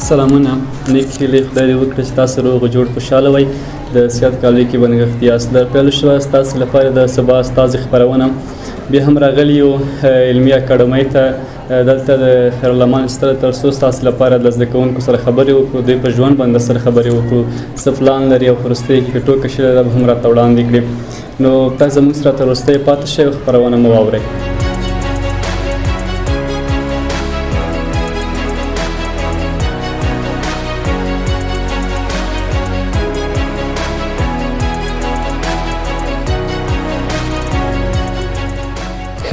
سلامونه، نیک هیلې، خدای دې وکړي چې تاسو روغ جوړ خوشحاله وئ. د صحت کالي کې به نغښتي یاست. د پیل شوه ستاسو لپاره د سبا استازي خپرونه. بیا هم راغلي یو علمي اکاډمۍ ته، دلته د خیرالامان ستره، تر څو ستاسو لپاره د زده کوونکو سره خبرې وکړو، دوی په ژوند باندې سره خبرې وکړو، څه پلان لري او په وروستیو کې که ټوکه شوې ده به هم راته وړاندې کړي. نو تاسو زموږ سره تر وروستیو پاتې شئ او خپرونه مو واورئ.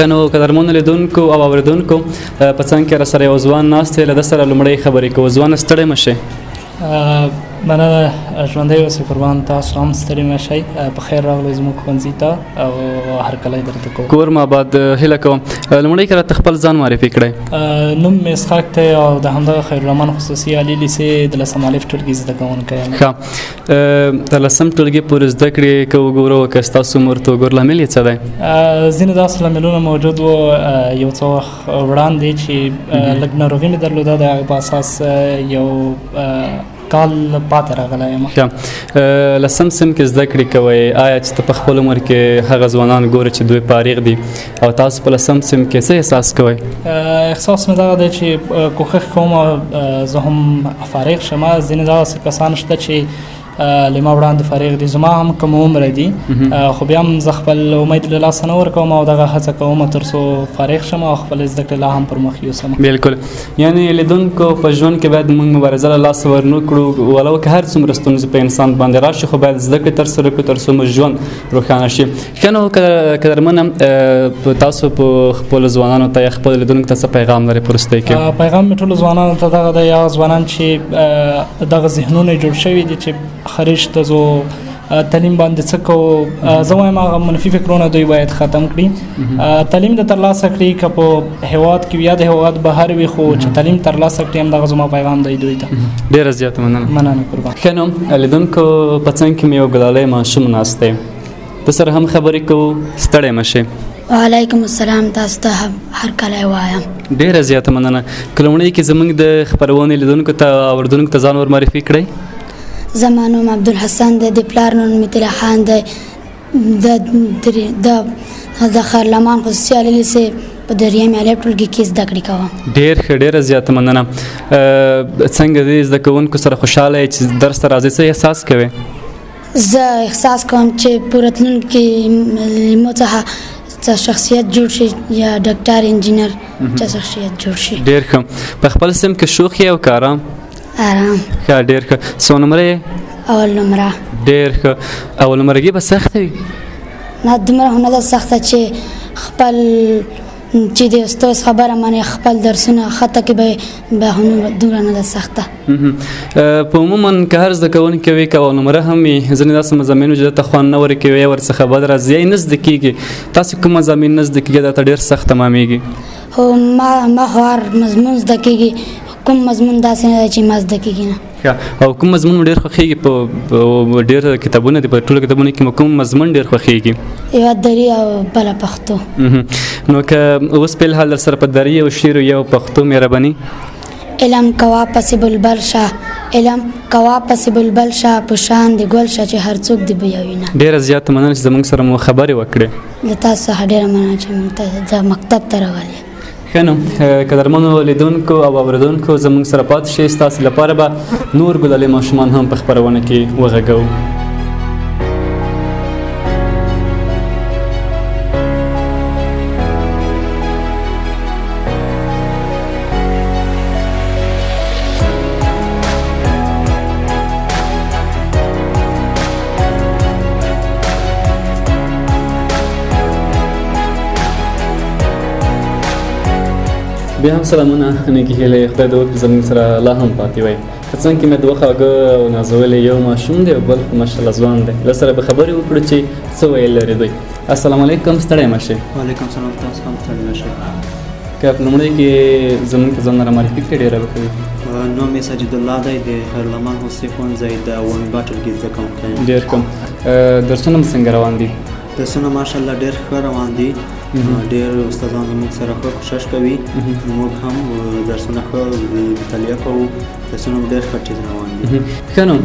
ښه نو قدرمنو لیدونکو او اورېدونکو، په څنګ کې راسره یو ځوان ناست دی، له ده سره لومړی خبرې کوو. ځوانه، ستړی مه شئ. مننه، ژوندی اوسئ قربان، تاسو هم ستړي مه شئ. په خیر راغلی زموږ ښوونځي ته او هرکلی درته کوم. کور مو اباد. هیله کوم لومړی که راته خپل ځان معرفي کړئ. نوم مې اسحاق دی او د همدغه خیرالرحمن خصوصي عالي لیسې د لسم الف ټولګي زده کوونکی یم. ښه، تر لسم ټولګي پورې زده کړې که وګورو، که ستاسو عمر ته وګورو، لامل یې څه دی؟ ځینې داسې لاملونه موجود وو، یو څه وخت وړاندې چې لږ ناروغي مې درلوده، د هغې په اساس یو کال پاتې راغلی یم. ښه، لسم صنف کې زده کړې کوئ. آیا چې ته په خپل عمر کې هغه ځوانان ګورې چې دوی فارغ دي او تاسو په لسم صنف کې، څه احساس کوئ؟ احساس مې دغه دی چې کوښښ کوم زه هم فارغ شم. ځینې داسې کسان شته چې له ما وړاندې فارغ دي، زما هم کم عمره دي، خو بیا هم زه خپل امید له لاسه نه ورکوم او دغه هڅه کوم تر څو فارغ شم او خپل زده کړې لا هم پر مخ یوسم. بالکل، یعنی لیدونکو، په ژوند کې باید موږ مبارزه له لاسه ورنه کړو، ولو که هر څومره ستونزې په انسان باندې راشي، خو باید زده کړې ترسره کړو تر څو مو ژوند روښانه شي. ښه نو قدرمنه، تاسو په خپلو ځوانانو ته یا خپلو لیدونکو ته څه پیغام لرئ په وروستیو کې؟ پیغام مې ټولو ځوانانو ته دغه دی، هغه ځوانان چې دغه ذهنونه جوړ شوي دي چې خارج ته ځو، تعلیم باندې څه کوو، زه وایم هغه منفي فکرونه دوی باید ختم کړي، تعلیم د ترلاسه کړي، که په هیواد کې یا د هیواد بهر وي، خو چې تعلیم ترلاسه کړي. همدغه زما پیغام دی دوی ته. ډېره زیاته مننه. مننه قربان. ښه نو لیدونکو، په څنګ کې مې یو ګلالی ماشوم ناست دی، ده سره هم خبرې کوو. ستړی مه شئ. وعلیکم السلام، تاسو ته هرکلی وایم. ډېره زیاته مننه. که لومړی کې زموږ د خپرونې لیدونکو ته اورېدونکو ته ځان ور معرفي کړئ. زما نوم عبدالحسن دی، د پلار نوم مې طلا خان دی، د خیرالرحمن خصوصي عالي لیسې په دریم الف ټولګي کې زده کړې کوم. ډېر ښه، ډېره زیاته مننه. څنګه دې زده کوونکو سره خوشحاله یې چې درس ته راځې، څه احساس کوې؟ زه احساس کوم چې په راتلونکي مو څخه څه شخصیت جوړ شي، یا ډاکټر، انجینر، څه شخصیت جوړ شي. ډېر ښه. په خپل صنف کې شوخ یې او که ارام؟ آرام. ښه، ډېر ښه. څو نمره یې؟ اول نمره. ډېر ښه. اول نمرګي به سخته وي؟ نه، دومره خو نه ده سخته، چې خپل چې د استاد خبره منې، خپل درسونه ښه تعقیبوي، بیا خو دومره نه ده سخته. په عموماً که هر زده کوونکی وي، که اول نمره هم وي، ځینې داسې مضامینو چې درته خوند نه ورکوي یا ورڅخه بد راځي یا یې نه زده کېږي، تاسو کوم مضامین نه زده کېږي، درته ډېر سخت تمامېږي؟ هو، ما خو هر مضمون زده کېږي، کوم مضمون داسې نه دی چې ما زده کېږي نه. ښه، او کوم مضمون مو ډېر خوښېږي؟ په ډېر کتابونه دي، په ټولو کتابونو کې مو کوم مضمون ډېر خوښېږي؟ یوه دري او بله پښتو. نو که اوس په الحال در سره په دري او شعر یو پښتو، مهرباني. علم کوا پسې بلبل شه، علم کوا پسې بلبل شه، په شان د ګل شه چې هر څوک دې بویوي نه. ډېره زیاته مننه چې زموږ سره مو خبرې وکړې. له تاسو څخه ډېره مننه چې موږ ته د مکتب ته راغلي. ښه نو قدرمنو لیدونکو او اورېدونکو، زموږ سره پاتې شئ، ستاسو لپاره به نور ګلالي ماشومان هم په خپرونه کې وغږوو. بیا هم سلامونه، نیکې هیلې، خدای دې وکړي زموږ سره لا هم پاتې وای. په څنګ کې مې دوه خواږه او نازولي، یو ماشوم دی او بل خو ماشاءالله ځوان دی، له سره به خبرې وکړو چې څه ویل لري دوی. السلام علیکم، ستړی مه شئ. وعلیکم سلام، تاسو هم ستړي مه شئ. که په لومړی کې زموږ ته ځان را معرفي کړئ، ډېره به ښه وي. نوم مې ساجد الله دی، د خیرالرحمن خصوصي ښوونځی د اووم ب ټولګي زده کوونکی یم. ډېر ښه. درسونه مو څنګه روان دي؟ درسونه ماشاءالله ډېر ښه روان دي. ډېر استادان زموږ سره ښه کوشش کوي، موږ هم درسونه ښه مطالعه کوو، درسونه مو ډېر ښه چیز روان دي. ښه نو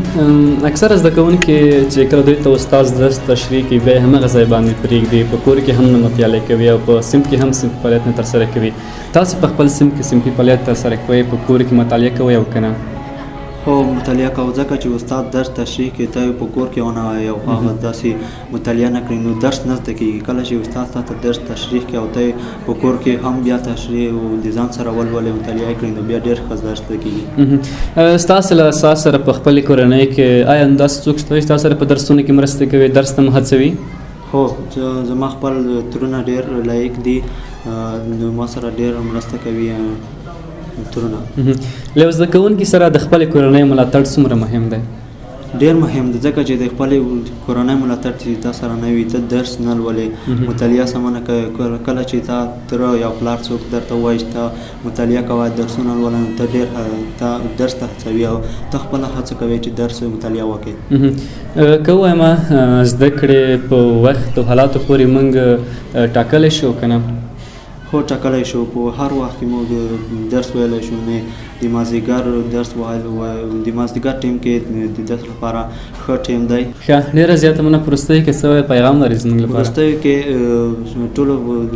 اکثره زده کوونکي چې کله دوی ته استاد درس تشریح کوي، بیا یې همغه ځای باندې پرېږدي، په کور کې هم نه مطالعه کوي او په صنف کې هم صنفي فعالیت نه ترسره کوي. تاسو په خپل صنف کې صنفي فعالیت ترسره کوئ، په کور کې مطالعه کوئ او که نه؟ هو، مطالعه کوو، ځکه چې استاد درس تشریح کوي، ته په کور کې ونه وایې او هغه داسې مطالعه نه کړې نو درس نه زده کېږي. کله چې استاد تا ته درس تشریح کوي او ته په کور کې هم بیا تشریح او د ځان سره ولولې، مطالعه کړې، نو بیا ډېر ښه درس زده کېږي. ستاسو له استاد سره په خپلې کورنۍ کې آیا داسې څوک شته چې تاسو سره په درسونو کې مرسته کوي، درس ته مو هڅوي؟ هو، زما خپل ترونه ډېر لایق دي، نو ما سره ډېر مرسته کوي ترونه. له یو زده کوونکي سره د خپلې کورنۍ ملاتړ څومره مهم دی؟ ډېر مهم دی، ځکه چې د خپلې کورنۍ ملاتړ چې تا سره نه وي، ته درس نه لولې، مطالعه سمه نه کوې. کله چې تا تره یا پلار څوک درته ووایي چې ته مطالعه کوه، درسونه لوله، نو ته ډېر تا درس ته هڅوي او ته خپله هڅه کوې چې درس مطالعه وکړې. که ووایم زده کړې په وخت او حالاتو پورې موږ ټاکلی شو که نه؟ هو، ټاکلی شو. په هر وخت کې موږ درس ویلی شو. نه د مازدیګر درس ویل، د مازدیګر ټیم کې د درس لپاره ښه ټیم دی. ښه، ډېره زیاته مننه. په وروستیو کې څه پیغام لرئ زموږ لپاره؟ وروستیو کې ټولو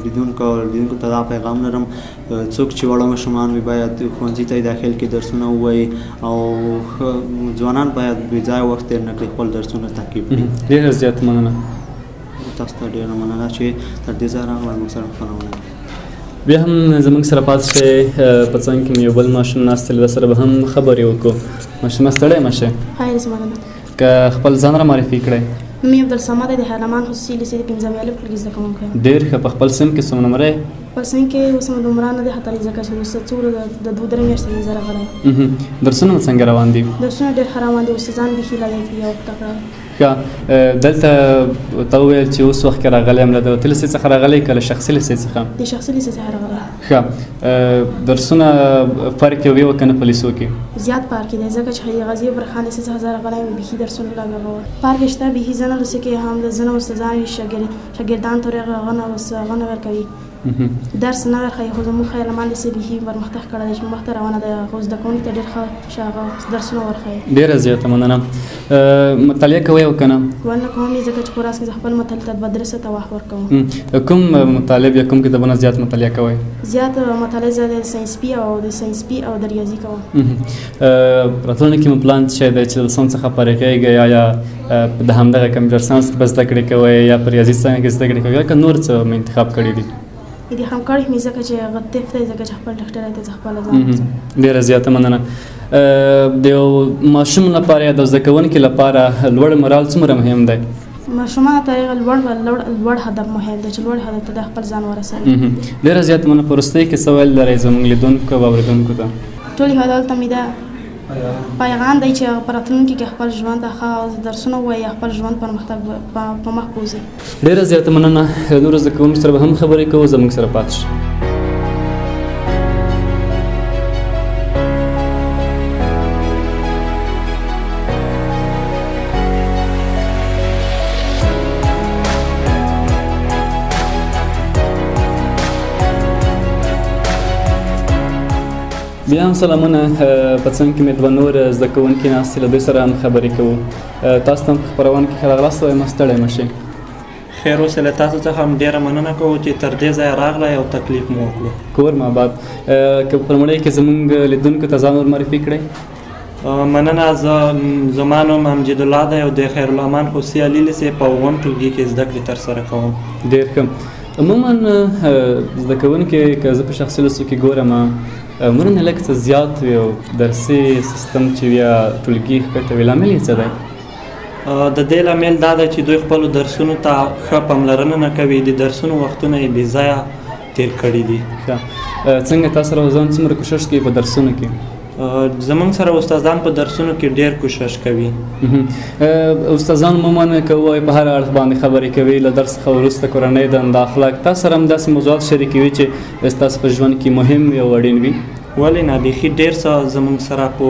لیدونکو او اورېدونکو ته دا پیغام لرم، څوک چې واړه ماشومان وي باید ښوونځي ته داخل کړي، درسونه ووایي، او ښه ځوانان باید بې ځایه وخت تېر نه کړي، خپل درسونه تعقیب کړي. ډېره زیاته مننه. تاسو ته ډېره مننه چې تر دې ځایه راغلئ، موږ سره خپرونه. بیا هم زموږ سره پاتې شئ. په څنګ کې مې یو بل ماشوم ناست دی، له ده سره به هم خبرې وکړو. ماشومه ستړی مه شئ. خیر زما مننه. که خپل ځان را معرفي کړئ. نوم مې عبدالصمد دی، د خیرامان خصوصي لیسې د پنځم الف ټولګي زده کوونکی یم. ډېر ښه. په خپل صنف کې څومره نمره یې؟ خپل صنف کې اوس مې نمره نه دی ختلې، ځکه چې اوس څو د دوه درې میاشتې زه راغلی یم. درسونه مو څنګه روان دي؟ درسونه ډېر ښه روان دي، استادان بیخي لایق دي او تکړه. ښه، دلته ته وویل چې اوس وخت کې راغلی یم، له دولتي لیسې څخه راغلی که له شخصي لیسې څخه؟ د شخصي لیسې څخه راغلی. ښه، درسونه فرق یې وي او که نه په لیسو کې؟ زیات فرق دی، ځکه چې غازي برخان لیسې څخه زه راغلی یم، بیخي درسونه لږ هغه وو. فرق شته بیخي، ځینو لیسو کې هم د ځینو استادان وي، شاګردان تورې هغه نه ورکوي، درس نه ورښيي، خو زموږ خیرمان لیسې بیخي پرمختګ کړی دی چې مخته روانه ده، هغه زده کوونکو ته ډېر ښه هغه درسونه ورښيي. ډېره زیاته مننه. مطالعه کوئ او که نه؟ ونه کوم یې، ځکه چې په ورځ کې زه خپل مطالعې ته دوه درې ساعته وخت ورکوم. کوم مطالب یا کوم کتابونه زیات مطالعه کوئ؟ زیات مطالعه زه د ساینس پي او د ساینس پي او د ریاضي کوم. راتلونکي کې مو پلان څه شی دی چې له ساینس څخه فارغېږئ، آیا د همدغه کمپیوټر ساینس کې به زده کړې کوئ یا په ریاضي څانګه کې زده کړې کوئ یا که نور څه مو انتخاب کړي دي؟ دې هم کړی مې، ځکه چې هغه طب دی، ځکه چې خپل ډاکټر ته زه خپله ځان ورسوم. ډېره زیاته مننه. د یو ماشوم لپاره یا د زده کوونکي لپاره لوړ مورال څومره مهم دی؟ ماشومانو ته هغه لوړ هدف مهم دی چې لوړ هدف ته د خپل ځان ورسوي. ډېره زیاته مننه. په وروستیو کې څه ویل لرئ زموږ لیدونکو او اورېدونکو ته؟ ټول هېوادوالو ته مې دا پیغام دی چې په راتلونکي کې خپل ژوند ته ښه درسونه ووایي، خپل ژوند پرمختګ په مخ بوځي. ډېره زیاته مننه. له نورو زده کوونکو سره به هم خبرې کوو، زموږ سره پاتې شئ. بیا هم سلامونه. په څنګ کې مې دوه نور زده کوونکي ناست دي، له دوی سره هم خبرې کوو. تاسو ته هم په خپرونه کې ښه راغلاست وایم، ستړی مه شئ. خیر اوسې. له تاسو څخه هم ډېره مننه کوو چې تر دې ځایه راغلی او تکلیف مو وکړو. کور مو آباد. که په لومړۍ کې زموږ لیدونکو ته ځان ور معرفي کړئ. مننه. زما نوم امجدالله دی او د خیرالامان خصوصي عالي لیسې په اووم ټولګي کې زده کړې ترسره کوم. ډېر ښه. عموماً زده کوونکي که زه په شخصي لیسو کې ګورم، عمرونه لږ څه زیات وي او درسي سیستم چې وي یا ټولګي ښکته وي، لامل یې څه دی؟ د دې لامل دا دی چې دوی خپلو درسونو ته ښه پاملرنه نه کوي، د درسونو وختونه یې بې ځایه تېر کړي دي. ښه. څنګه تاسو سره استادان څومره کوشش کوي په درسونو کې؟ زمونږ سره استادان په درسونو کې ډېر کوشش کوي. استادان عموماً که ووایي په هر اړخ باندې خبرې کوي، له درس څخه وروسته کورنۍ دنده، اخلاق، تاسو سره هم داسې موضوعات شریکوي چې ستاسو په ژوند کې مهم وي او اړین وي؟ ولې نه، بیخي ډېر څه زمونږ سره په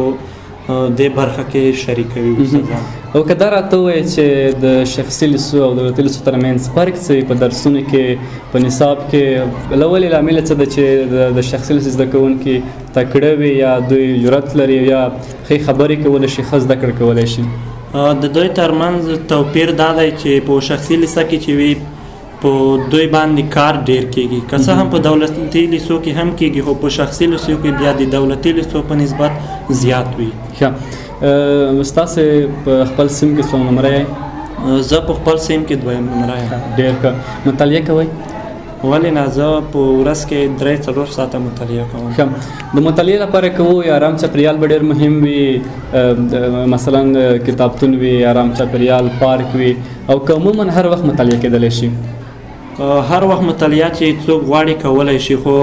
دې برخه کې شریکوي استادان. او که دا راته ووایې چې د شخصي لیسو او دولتي لیسو ترمنځ فرق څه وي په درسونو کې، په نصاب کې، له ولې لامل څه ده چې د شخصي لیسو زده کوونکي تکړه وي یا دوی جرأت لري یا ښې خبرې کولی شي، ښه زده کړه کولی شي؟ د دوی ترمنځ توپیر دا دی چې په شخصي لیسه کې چې وي په دوی باندې کار ډیر کیږي، که څه هم په دولتي لیسو کې هم کیږي، خو په شخصي لیسو کې بیا د دولتي لیسو په نسبت زیات وي. ښه، ستاسې په خپل سیم کې څوم نمره یې؟ زه په خپل سیم کې دویم نمره یم. ډېر ښه. مطالعه کوئ؟ ولې نه، زه په ورځ کې 3-4 ساعته مطالعه کوم. ښه، د مطالعې لپاره که ووایو ارام چاپېریال به ډېر مهم وي، مثلا کتابتون وي، ارام چاپېریال، پارک وي، او که عموما هر وخت مطالعه کېدلی شي؟ هر وخت مطالعه چې څوک غواړي کولی شي، خو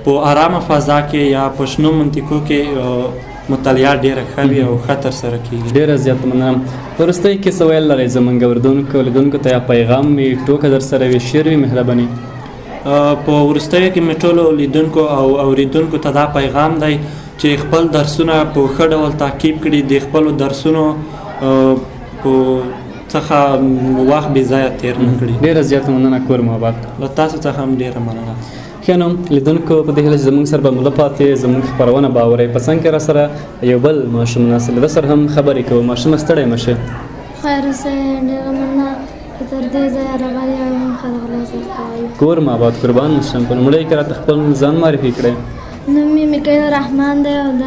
په ارامه فضا کې یا په شنو منطقو کې مطالعه ډېره ښه وي او ښه ترسره کېږي. ډېره زیاته مننه. په وروستیو کې څه ویل لرئ زموږ اورېدونکو لیدونکو ته، یا پیغام وي، ټوکه درسره وي، شعر وي؟ مهرباني. په وروستیو کې مې ټولو لیدونکو او اورېدونکو ته دا پیغام دی چې خپل درسونه په ښه ډول تعقیب کړي، د خپلو درسونو په څخه وخت بې ځایه تېر نه کړي. ډېره زیاته مننه، کور مو اباد. له تاسو څخه هم ډېره مننه. ښه نو لیدونکو، په دې هیله چې زموږ سره به مله پاتې، زموږ خپرونه به اورئ. په څنګ کې راسره یو بل ماشوم ناست دی، له ده سره هم خبرې کوو. ماشومه ستړی مه شې. خیر اوسئ، ډېره مننه چې تر دې ځایه راغلي او موږ ښه راغلاست درته وایو. کور مو اباد، قربان مو شم. په لومړیو کې راته خپل ځان معرفي کړئ. نوم مې میکایل رحمان دی او د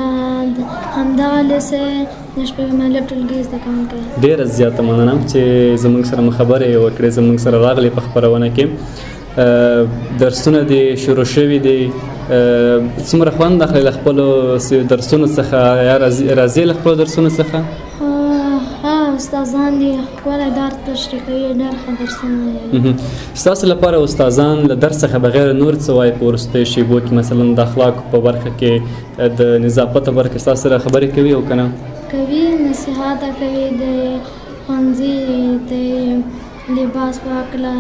همدغه لیسې د شپږم الف ټولګي زده کوونکی یم. ډېره زیاته مننه چې زموږ سره مو خبرې وکړې، زموږ سره راغلې په خپرونه کې. درسونه دې شروع شوي دي، څومره خوند اخلې له خپلو درسونو څخه، یا راضي له خپلو درسونو څخه؟ ها، استادان دي ښکلی درس تشریح کوي، ډېر ښه درسونه وایي. ستاسو لپاره استادان له درس څخه بغیر نور څه وایي په وروستیو شېبو کې، مثلا د اخلاقو په برخه کې، د نظافت په برخه کې ستاسو سره خبرې کوي او که نه؟ کوي، نصیحت کوي، د ښوونځي د لباس په هکله،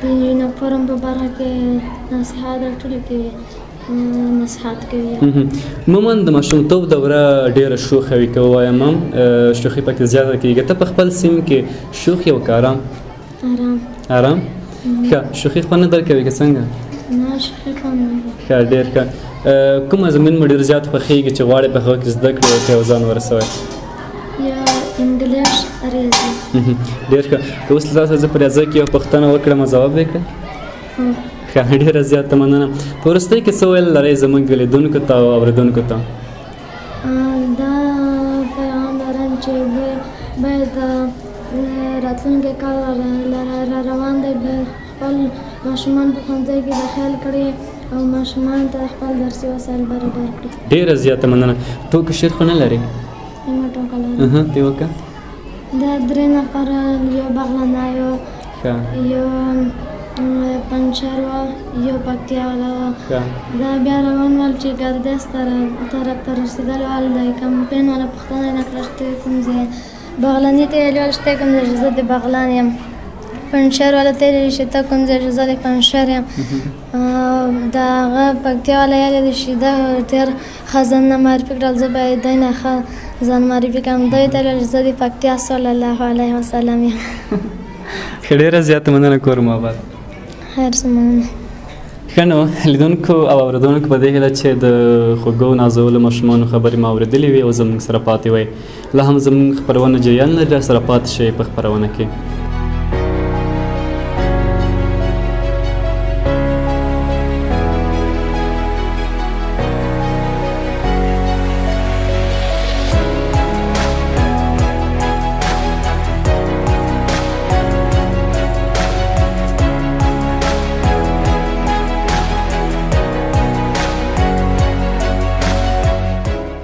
د یونیفورم په برخه کې نصیحت ټولو کې نصیحت کوي. عموما د ماشومتوب دوره ډېره شوخه وي، که ووایم هم شوخي پکې زیاته کېږي. ته په خپل سیم کې شوخ یې او که ارام؟ ارام. ارام؟ ښه، شوخي خوند نه درکوي که څنګه؟ نه، شوخي خوند نه درکوي. ښه، ډېر ښه. کوم مضمون مو ډېر زیات خوښېږي چې غواړې په هغه کې زده کړې وکړې او ځان ورسوې؟ یا انګلیش، ریاضي. ډېر ښه. که اوس له تاسو زه په ریاضي کې یوه پوښتنه وکړم، ځواب به یې کړئ؟ هو. ښه، ډېره زیاته مننه. په وروستۍ کې څه ویل لرئ زموږ لیدونکو ته او اورېدونکو ته؟ دا پیغام لرم چې دوی باید راتلونکی کال را روان دی، باید خپل ماشومان په ښوونځي کې داخل کړي او ماشومان ته خپل درسي وسایل برابر کړي. ډېره زیاته مننه. ټوکه شعر خو نه لرې؟ یوه ټوکه لرم. ته یې وکړه. دا 3 نفره، یو بغلانی و، یو پنجشیر و، یو پکتیا والا و. دا بیا روان ول چې ګردیز طرف ته رسېدلي ول، د کمپین والا پوښتنه یې نه کړه چې ته کوم ځای یې. بغلاني ته یې ویلي ول چې ته کوم ځای یې، زه د بغلان یم. پنجشیر والا ته یې ویلي چې ته کوم ځای یې، زه د پنجشیر یم. د هغه پکتیا والا یې ویلي چې دا ډېر ښه ځان نه معرفي کړل، زه باید دی نه ښه ځان معرفي کړم. دوی ته ویل چې زه د پکتیا صلی الله علیه وسلم یم. ښه، ډېره زیاته مننه، کور مو اباد. خیر څه مننه. ښه نو لیدونکو او اورېدونکو، په دې هیله چې د خوږو نازولو ماشومانو خبرې مو اورېدلې وي او زموږ سره پاتې وئ. لا هم زموږ خپرونه جریان لري، را سره پاتې شئ په خپرونه کې.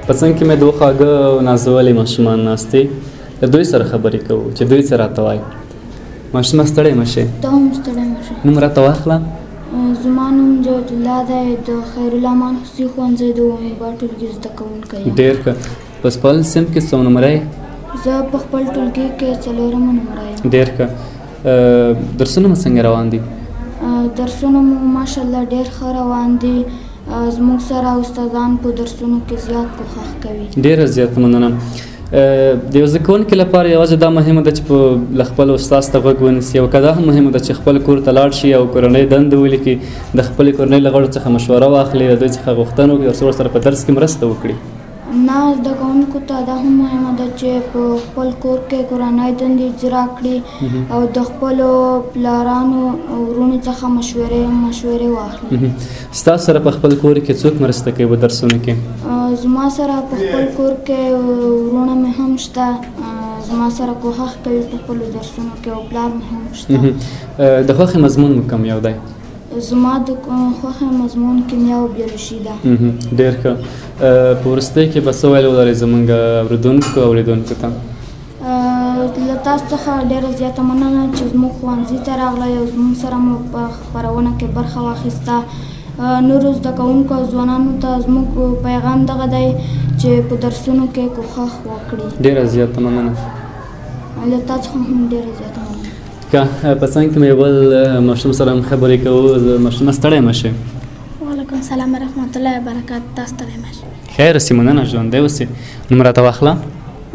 په څنګ کې مې دوه خواږه او نازولي ماشومان ناست دي، له دوی سره خبرې کوو چې دوی څه راته وایي. ماشومه ستړی مه شې. ته هم ستړی مه شې. نوم راته واخله. زما نوم جواد الله دی، د خیرالله مان خصوصي ښوونځي د اووم ب ټولګي زده کوونکی یم. ډېر ښه. په خپل صنف کې څو نمره یې؟ زه په خپل ټولګي کې څلورمه نمره یم. ډېر ښه. درسونه مو څنګه روان دي؟ درسونه مو ماشاءالله ډېر ښه روان دي. زموږ سره استادان په درسونو کې زیات کوښښ کوي. ډېره زیاته مننه. د یو زده کوونکي لپاره یوازې دا مهمه ده چې په له خپل استاد ته غوږ ونیسي، او که دا هم مهمه ده چې خپل کور ته لاړ شي او کورنۍ دنده ولیکي، د خپلې کورنۍ له غړو څخه مشوره واخلي، د دوی څخه غوښتنه وکړي، تر څو ورسره په درس کې مرسته وکړي. نه، زده کوونکو ته دا هم مهمه ده چې په خپل کور کې کورنۍ دندې اجرا کړي او د خپلو پلارانو او وروڼو څخه مشورې واخلي. ستاسو سره په خپل کور کې څوک مرسته کوي په درسونو کې؟ زما سره په خپل کور کې وروڼه مې هم شته، زما سره کوښښ کوي په خپلو درسونو کې، او پلار مې هم شته. د خوښې مضمون مو کوم یو دی؟ زما د خوښې مضمون کیمیا او بیولوژي ده. ډېر ښه. په وروستۍ کې به څه ویل ولرئ زموږ اورېدونکو او لیدونکو ته؟ له تاسو څخه ډېره زیاته مننه چې زموږ ښوونځي ته راغلی او زموږ سره مو په خپرونه کې برخه واخیسته. نورو زده کوونکو او ځوانانو ته زموږ پیغام دغه دی چې په درسونو کې کوښښ وکړي. ډېره زیاته مننه. له تاسو څخه هم ډېره زیاته مننه. که په څنګ کې مې یو بل ماشوم سره هم خبرې کوو. ماشومه ستړی مه شئ. وعلیکم سلام ورحمت الله وبرکاته. تاسو ستړی مه شئ. خیر اوسې، مننه، ژوندی اوسې. نوم راته واخله.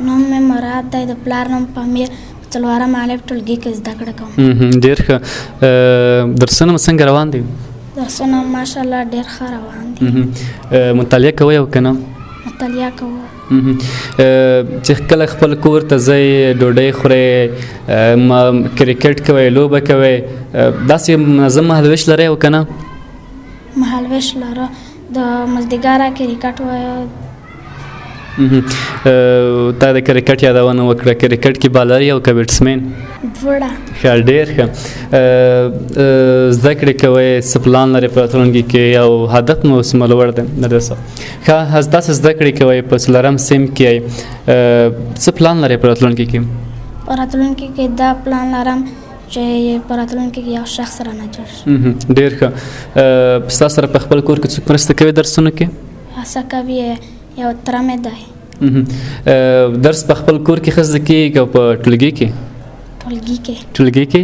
نوم مې مراد دی، د پلار نوم پامیر، څلورم الف ټولګي کې زده کړه کوم. ډېر ښه. درسونه مو څنګه روان دي؟ درسونه ماشاءالله ډېر ښه روان دي. مطالعه کوئ او که نه؟ مطالعه کوو. چې کله خپل کور ته ځئ، ډوډۍ خورئ، کرکټ کوئ، لوبه کوئ، داسې منظم مهالوېش لرئ او که نه؟ مهالوېش لرو، د مازدیګره کرکټ وایو. تا د کرکټ یادونه وکړه، کرکټ کې بالر یې او که بیټسمین؟ دواړه. ښه، ډېر ښه. زده کړې کوئ، څه پلان لرئ په راتلونکي کې او هدف مو څومره لوړ دی؟ ښه، تاسو زده کړې کوئ، په څلورم صنف کې څه پلان لرئ په راتلونکي کې؟ په راتلونکي کې دا پلان لرم چې په راتلونکي کې یو شخص رانه جوړ شي. ډېر ښه. ستاسو سره په خپل کور کې څوک مرسته کوي درسونو کې؟ هڅه کوي، یو تره مې دی. درس په خپل کور کې ښه زده کېږي که په ټولګي کې؟ ټولګي کې. ټولګي کې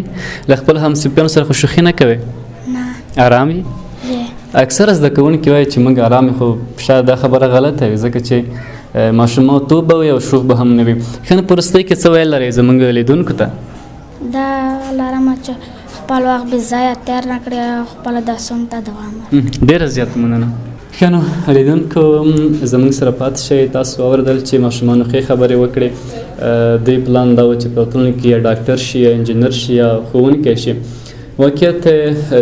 له خپل همصنفیانو سره خو شوخي نه کوې؟ نه. ارام یې؟ اکثره زده کوونکي وایي چې موږ ارام یو، خو شاید دا خبره غلطه وي، ځکه چې ماشومتوب به وي او شوخ به هم نه وي. ښه، نو په وروستۍ کې څه ویل لرئ زموږ لیدونکو ته؟ دا لرم چې خپل وخت بې ځایه تېر نه کړي او خپل درسونو ته دوام ورکړي. ډېره زیاته مننه. ښه نو لیدونکو زموږ سره پاتې شئ. تاسو واورېدل چې ماشومانو ښې خبرې وکړې. دوی پلان دا و چې په راتلونکي کې یا ډاکټر شي یا انجینر شي یا ښوونکی شي. واقعیت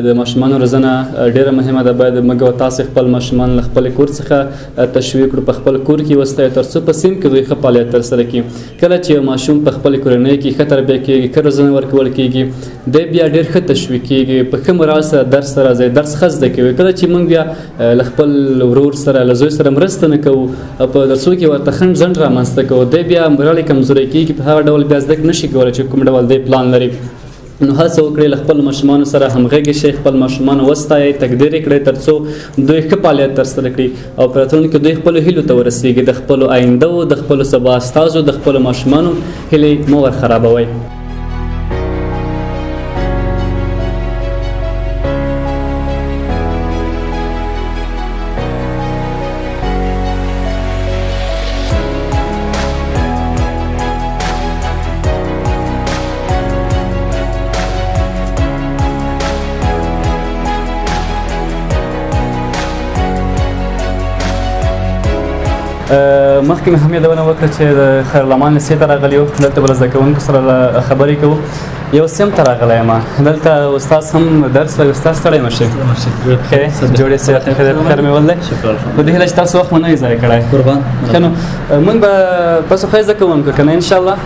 د ماشومانو روزنه ډېره مهمه ده. باید موږ او تاسې خپل ماشومان له خپل کور څخه تشویق کړو، په خپل کور کې وستایو، تر څو په سیم کې دوی ښه فعالیت ترسره کړي. کله چې یو ماشوم په خپلې کورنۍ کې ښه تربیه کېږي، ښه روزنه ورکول کېږي، دی بیا ډېر ښه تشویق کېږي، په ښه مورال سره درس ته راځي، درس ښه زده کوي. کله چې موږ بیا له خپل ورور سره، له زوی سره مرسته نه کوو او په درسو کې ورته خنډ ځنډ رامنځته کوو، دی بیا مورال یې کمزوری کېږي، په هغه ډول بیا زده کړه نه شي کولی چې کوم ډول دی پلان لري. نو هڅه وکړئ له خپلو ماشومانو سره همغږي شئ، خپل ماشومان وستایئ، تقدیر یې کړئ، تر څو دوی ښه فعالیت ترسره کړي او په راتلونکي کې دوی خپلو هیلو ته ورسیږي. د خپلو آینده و، د خپلو سبا استازو، د خپلو ماشومانو هیلې مه ورخرابوئ. مخکې مې هم یادونه وکړه چې د خیرالامان لیسې ته راغلی یو، دلته به له زده کوونکو سره خبرې کوو. یو سیم ته راغلی یم، دلته استاد هم درس وایي. استاد ستړی مه شئ. ښه جوړې صحت ښه دی، په خیر مې ولیدی. په دې هیله چې تاسو وخت مو نه وي ضایع کړی. قربان. ښه نو موږ به تاسو ښه زده کوونکو که نه انشاءالله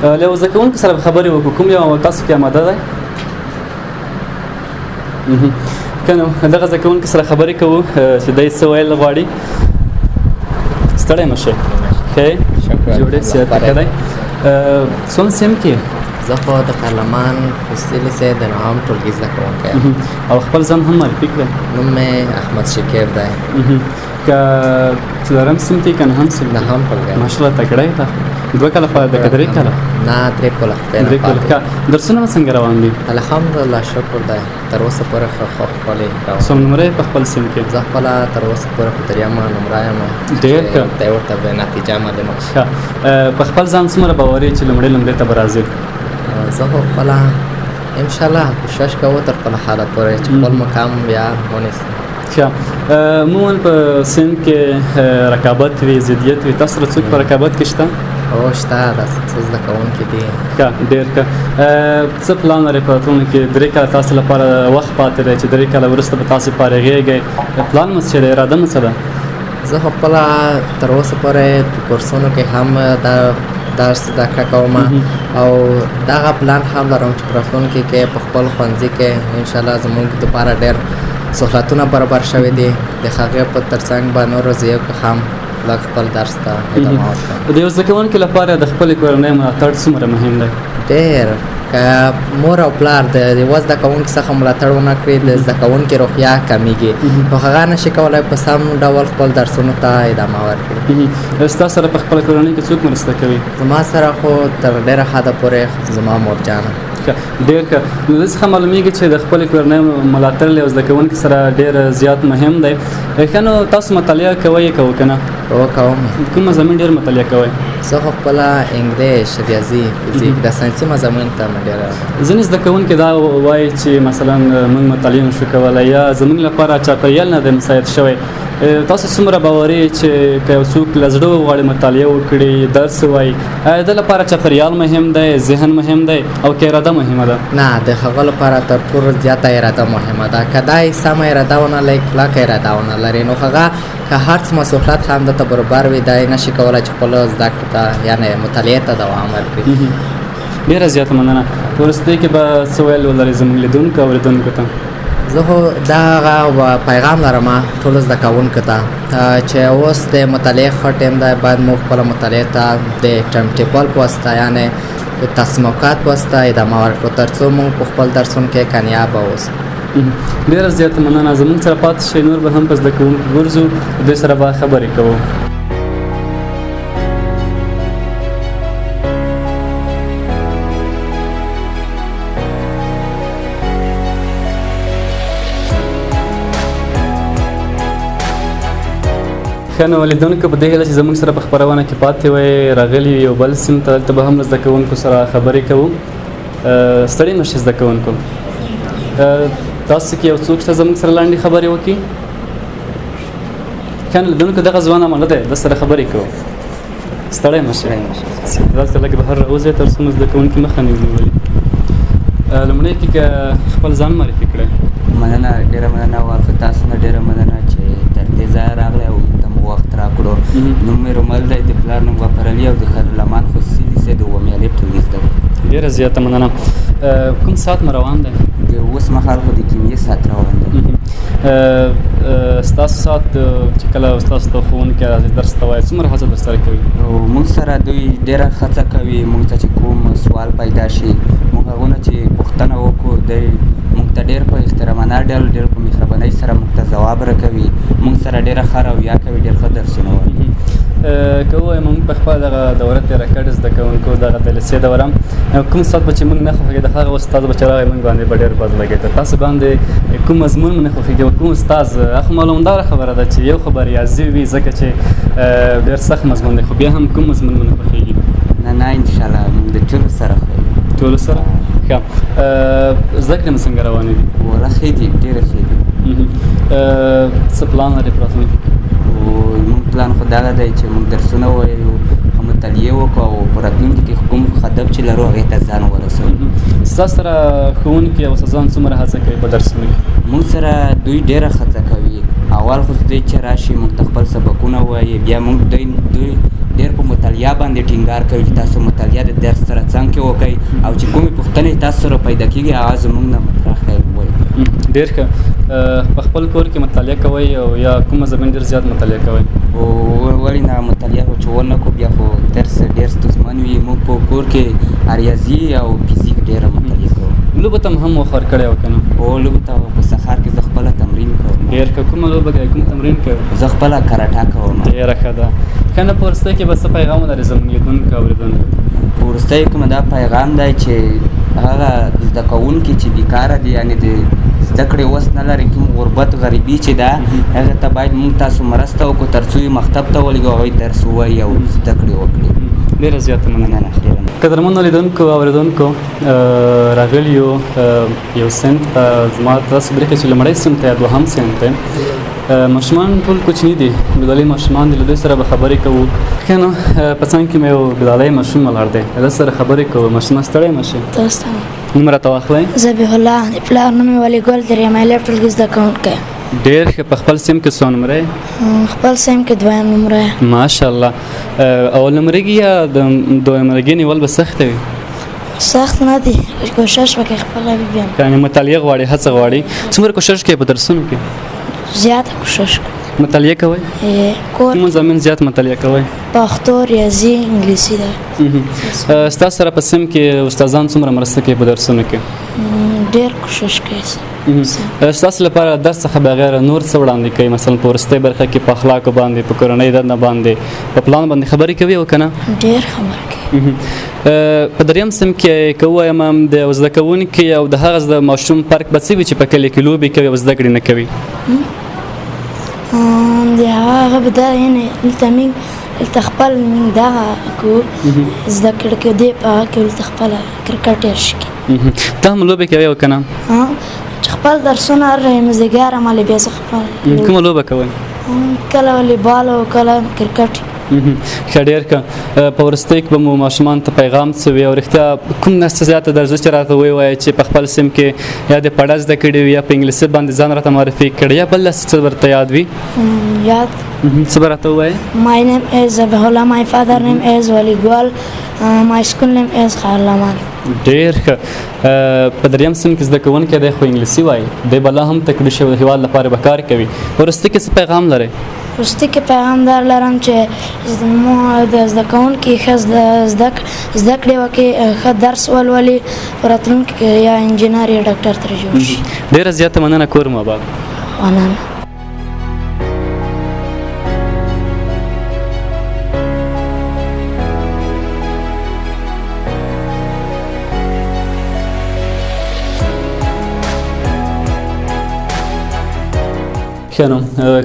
له یو زده کوونکو سره به خبرې وکړو. کوم یو تاسو کې اماده دی؟ ښه نو دغه زده کوونکو سره خبرې کوو چې دی څه ویل غواړي. ستړی مه شئ. ښه جوړې صحت ښه دی. څوم سیم کې؟ زه خو د پارلمان خصوصي لیسې د نهم ټولګي زده کوونکی یم. او خپل ځان هم معرفي کړئ. نوم مې احمد شکیب دی. که څلورم سیم کې که نهم سیم؟ نهم ټولګی. ماشاءالله تکړه یې. 2 کاله پاتې ده که 3 کاله؟ نه، 3 کاله. 3 کاله. درسونه مو څنګه روان دي؟ الحمدلله شکر دی، تر اوسه پورې ښه ښکلی روان. څو نمرې په خپل سیم کې؟ زه خپله تر اوسه پورې خو 3مه نمره یم. ډېر ښه. دی ورته به نتیجه معلومه شي. ښه، په خپل ځان څومره باور یې چې لومړۍ نمرې ته به راځې؟ زه خو خپله انشاءالله کوشش کوو تر خپله حاله پورې چې خپل مقام بیا ونیسم. ښه، عموماً په سیند کې رقابت وي، ضدیت وي، تاسو سره څوک په رقابت کې شته؟ هو شته، داسې څه زده کوونکي دي. ښه، ډېر ښه. څه پلان لرئ په راتلونکي کې؟ 3 کاله تاسو لپاره وخت پاتې دی چې 3 کاله وروسته به تاسو فارغېږئ، پلان مو څه دی، اراده مو څه ده؟ زه خو خپله تر اوسه پورې په کورسونو کې هم دا درس زده کړه کوم او دغه پلان هم لرم چې په راتلونکي کې په خپل ښوونځي کې انشاءالله زموږ دپاره ډېر سهولتونه برابر شوي دي، د هغې په ترڅنګ به نورو ځایو کې هم لږ خپل درس ته ادامه ورکړم. د یو زده کوونکي لپاره د خپلې کورنۍ ملاتړ څومره مهم دی؟ ډېر. که مور او پلار د یوه زده کوونکي څخه ملاتړ ونه کړي، د زده کوونکي روحیه کمیږي، نو هغه نشي کولی په سم ډول خپل درسونو ته ادامه ورکړي. ستا سره په خپله کورنۍ کې څوک مرسته کوي؟ زما سره خو تر ډېره حده پورې زما مورجانه. ښه، ډېر ښه. نو دې څخه معلومیږي چې د خپلې کورنۍ ملاتړ له یو زده کوونکي سره ډېر زیات مهم دی. ښه، نو تاسو مطالعه کوئ که نه؟ هو کوم. کوم مضامین ډېر مطالعه کوئ؟ زه خو خپله انګلیش، ریاضي، فزیک، د ساینسي مضامین ته مې ډېره. ځینې زده کوونکي دا وایي چې مثلا موږ مطالعه نشو کولی یا زموږ لپاره چاپېریال نه دی مساعد شوی. تاسو څومره باوري چې که یو څوک له زړه وغواړي مطالعه وکړي، درس ووایي، آیا د لپاره چاپېریال مهم دی، ذهن مهم دی او که اراده مهمه ده؟ نه، د هغه لپاره تر ټولو زیاته اراده مهمه ده. که دا یې سمه اراده ونه لري، کلکه اراده ونه لري، نو هغه که هر څومره سهولت هم ده ته برابر وي، دا یې نشي کولی چې خپلو زده کړو ته یعنې مطالعې ته دوام ورکړي. ډېره زیاته مننه. په وروستۍ کې به څه ویل ولرئ زموږ لیدونکو او اورېدونکو ته؟ زه خو دغه پیغام لرم ټولو زده کوونکو ته چې اوس د مطالعې ښه ټایم دی، باید موږ خپله مطالعې ته د ټایم ټیبل په واسطه یعنې د تقسیم اوقات په واسطه ادامه ورکړو تر څو موږ په خپل درسونو کې کامیابه اوسو. ډېره زیاته مننه. زموږ سره پاتې شئ، نور به هم په زده کوونکو ګرځو، دوی سره به خبرې کوو. ښه، نو لیدونکو په دې هیله چې زموږ سره په خپرونه کې پاتې وئ، راغلي یو بل سیم ته، دلته به هم له زده کوونکو سره خبرې کوو. ستړي مه شئ زده کوونکو. تاسو کې یو څوک شته زموږ سره لنډې خبرې وکړي؟ ښه، نو لیدونکو دغه ځوان امانه دی، ده سره خبرې کوو. ستړی مه شئ. دلته لږ بهر راوځئ تر څو مو زده کوونکي مخه نه نیولي. لومړی کې که خپل ځان معرفي کړئ. مننه، ډېره مننه ورخه تاسو نه ډېره مننه چې تر دې ځایه راغلی او موږ ته مو وخت راکړو. نوم مې رومل دی، د پلار نوم غفر علي او د خیرالرحمن خصوصي لیسې د اوومې الف ټولګي زده کوونکی. ډېره زیاته مننه. کوم ساعت مو روان دی؟ د اوس مهال خو د کیمیې ساعت روان دی. ستاسو ساعت چې کله ستاسو ته ښوونکی راځي درس ته وایي، څومره هڅه درسره کوي؟ موږ سره دوی ډېره هڅه کوي. موږ ته چې کوم سوال پیدا شي، موږ هغو نه چې پوښتنه وکړو، دوی موږ ته ډېر په احترامانه ډول، ډېر په مهربانۍ سره موږ ته ځواب راکوي. موږ سره ډېره ښه رویه کوي، ډېر ښه درسونه وایي. که ووایم موږ په خپله دغه دوره تېره کړې زده کوونکو، دغه د لیسې دوره، کوم استاد به چې موږ نه خوښېده هغه استاد به چې راغی موږ باندې به ډېر بد لګېده. تاسو باندې کوم مضمون مو نه خوښېږي او کوم استاد؟ هغه خو معلومداره خبره ده چې یو خو به ریاضي وي، ځکه چې ډېر سخت مضمون دی، خو بیا هم کوم مضمون مو نه خوښېږي؟ نه نه، انشاءالله موږ د ټولو سره ښه یو. ټولو سره ښه. زده کړې مو څنګه روانې دي؟ ولا ښې دي، ډېرې ښې دي. څه پلان لرې په راتلونکي کې؟ موږ پلان خو دغه دی چې موږ درسونه ووایو، ښه مطالعه وکړو او په راتلونکي کې کوم هدف چې لرو هغې ته ځان ورسوو. ستاسو سره ښوونکي او استادان څومره هڅه کوي په درسونو کې؟ موږ سره دوی ډېره هڅه کوي. اول خو دوی چې راشي موږ ته خپل سبقونه وایي، بیا موږ دوی ډېر په مطالعه باندې ټینګار کوي چې تاسو مطالعه د درس سره څنګ کې وکړئ او چې کومې پوښتنې تاسو سره پیدا کېږي هغه زموږ نه مطرح کړئ وایي. ډېر ښه. په خپل کور کې مطالعه کوئ او یا کوم مضامین ډېر زیات مطالعه کوئ؟ ولې نه، مطالعه خو چې ونه کړو بیا خو درس ډېر ستونزمن وي. موږ په کور کې ریاضي او فزیک ډېره مطالعه کوو. لوبو ته هم وخت ورکړی او که نه؟ هو، لوبو ته په سهار کې زه خپله تمرین کوم. ډېر ښه. کومه لوبه کوې، کوم تمرین کوې؟ زه خپله کراټه کوم. ډېره ښه ده. ښه نو په وروستیو کې به څه پیغام ولرې زموږ لیدونکو اورېدونکو؟ په وروستیو کې مې دا پیغام دی چې هغه زده کوونکي چې بیکاره دي، یعنې د زده کړې وس نه لري، کوم غربت غریبي چې ده، هغه ته باید موږ تاسو مرسته وکړو تر څو یې مکتب ته ولېږو، هغوی درس ووایي او زده کړې وکړي. ډېره زیاته مننه. قدرمنو لیدونکو اورېدونکو، راغلي یو یو صنف ته، زما تاسو برېښي چې لومړی صنف ته یا دوهم صنف دی. ماشومان ټول کوچني دي، ګلالي ماشومان دي، له دوی سره به خبرې کوو. ښه نو په څنګ کې مې یو ګلالي ماشوم ولاړ دی، له ده سره خبرې کوو. ماشومه ستړی مه شې. نوم راته واخلئ. ذبیح الله، د پلار نوم مې ولي ګل، دریم الف ټولګي زده کوونکی. ډېر ښه. په خپل سیم کې څو نمرې؟ خپل سیم کې دویم نمره. ماشاءالله. اول نمرګي یا د دویم نمرګي نیول به سخته وي؟ سخت نه دی، کوشش وکړئ خپله وي بیا. یعنې مطالعه غواړي، هڅه غواړي. څومره کوشش کوئ په درسونو کې؟ زیاته کوشش کوم. مطالعه کوئ؟ کور. کوم مضامین زیات مطالعه کوئ؟ پښتو، ریاضي، انګلیسي ده. ستاسو سره په سیم کې استادان څومره مرسته کوي په درسونو کې؟ ډېر کوشش کوي. ستاسو لپاره درس څخه بغیر نور څه وړاندې کوي؟ مثلا په وروستۍ برخه کې په اخلاقو باندې، په کورنۍ دنده باندې، په پلان باندې خبرې کوي او که نه؟ ډېر خبرې کوي. په دریم سیم کې که ووایم د زده کوونکي او د هغه زده ماشوم فرق به څه وي چې په کلي کې لوبې کوي او زده کړې نه کوي؟ د هغه به دا یعنې دلته موږ دلته خپل موږ دغه کوو زده کړې کوو، دی په هغه کې دلته خپله کرکټ ډېر ښه کوي. ته هم لوبې کوې او که نه؟ چې خپل درسونه هر مازدیګر عملي بیا زه خپل. کومه لوبه کوئ؟ کله والیبال او کله کرکټ. ښه، ډېر ښه. په وروستۍ کې به مو ماشومان ته پیغام څه وي او رښتیا کوم داسې زیاته درځه چې راته ووایې چې په خپل سیم کې یا د پړه زده کړې وي یا په انګلیسي باندې ځان راته معرفي کړي یا بل داسې څه ورته یاد وي؟ یاد. څه به راته ووایې؟ My name is Zabihullah, my father name is Wali Gwal, my school name is Khairulaman. ډېر ښه. په دریم صنف کې زده کوونکی دی خو انګلیسي وایي، دی به لا هم تکړه شي او د هېواد لپاره به کار کوي. په وروستي کې څه پیغام لرئ؟ وروستي کې پیغام دا لرم چې زموږ د زده کوونکي ښه زده کړې وکړي، ښه درس ولولي، په راتلونکي کې یا انجینر یا ډاکټر ترې جوړ شي. ډېره زیاته مننه، کور مو اباد. مننه. ښه نو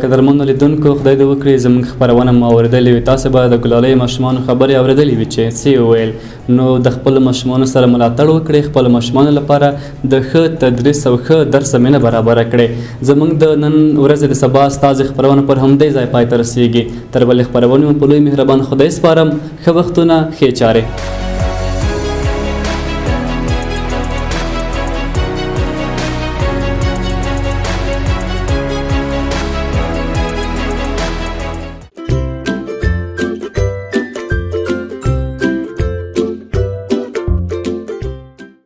قدرمنو لیدونکو، خدای دې وکړي زموږ خپرونه مو اورېدلې وي. تاسو به د ګلالۍ ماشومانو خبرې اورېدلې وي چې څه یې وویل. نو د خپلو ماشومانو سره ملاتړ وکړئ، خپلو ماشومانو لپاره د ښه تدریس او ښه درس زمینه برابره کړئ. زموږ د نن ورځې د سبا استازې خپرونه پر همدې ځای پای ته رسېږي. تر بلې خپرونې مو په لوی مهربان خدای سپارم. ښه وختونه، ښې چارې.